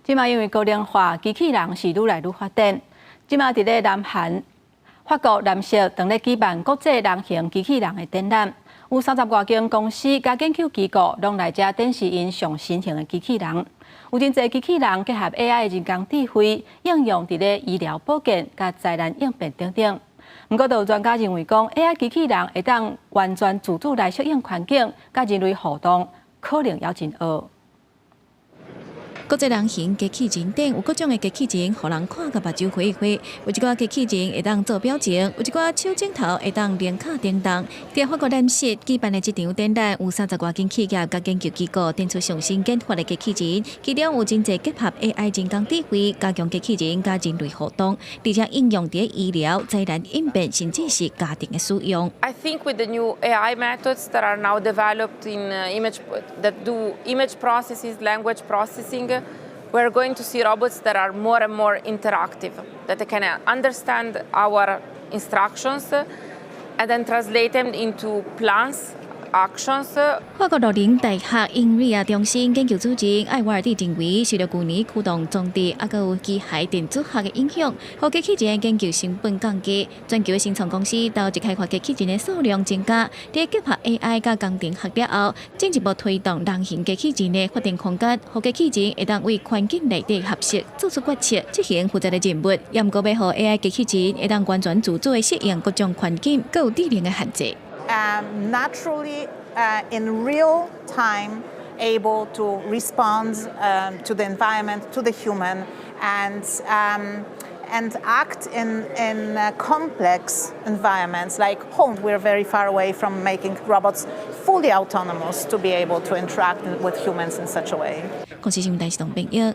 這馬因為高齡化，機器人是愈來愈發展。這馬佇咧南韓、法國、南錫當咧舉辦國際人形機器人的展覽，有三十外間公司佮研究機構攏來遮展示𪜶上新型的機器人。有真濟機器人結合 AI 的人工智慧，應用佇咧醫療保健佮災難應變等等。毋過，有專家認為講，AI 機器人會當完全自主來適應環境，佮人類互動，可能猶真學。國際人形機器人展有各種的機器人，予人看甲目睭花花。有一寡機器人會當做表情，有一寡手指頭會當連卡叮當。佇法國南錫舉辦的這場展覽，有三十外間企業佮研究機構展出上新研發的機器人，其中有真濟結合 AI 人工智慧，加強機器人佮人類互動，而且應用佇醫療、災難應變，甚至是家庭的使用。 I think with the new AI methods that are now developed in image that do image processes, language processing, we're going to see robots that are more and more interactive, that they can understand our instructions and then translate them into plans, actions. 法國洛林大學 INRIA 中心研究主任艾瓦爾蒂認為，受著舊年驅動裝置猶閣有機械電子學的影響，予機器人研究成本降低。全球的新創公司投入開發機器人的數量增加，佇結合 AI 佮工程學了後，進一步推動人形機器人的發展空間，予機器人會當為環境內底合適做出決策，執行複雜的任務。也毋過欲予 AI 機器人會當完全自主的適應各種環境，閣有智能的限制。 Naturally, in real time, able to respond to the environment, to the human, and act in complex environments like home. We're very far away from making robots fully autonomous to be able to interact with humans in such a way. 公視新聞台是董炳英。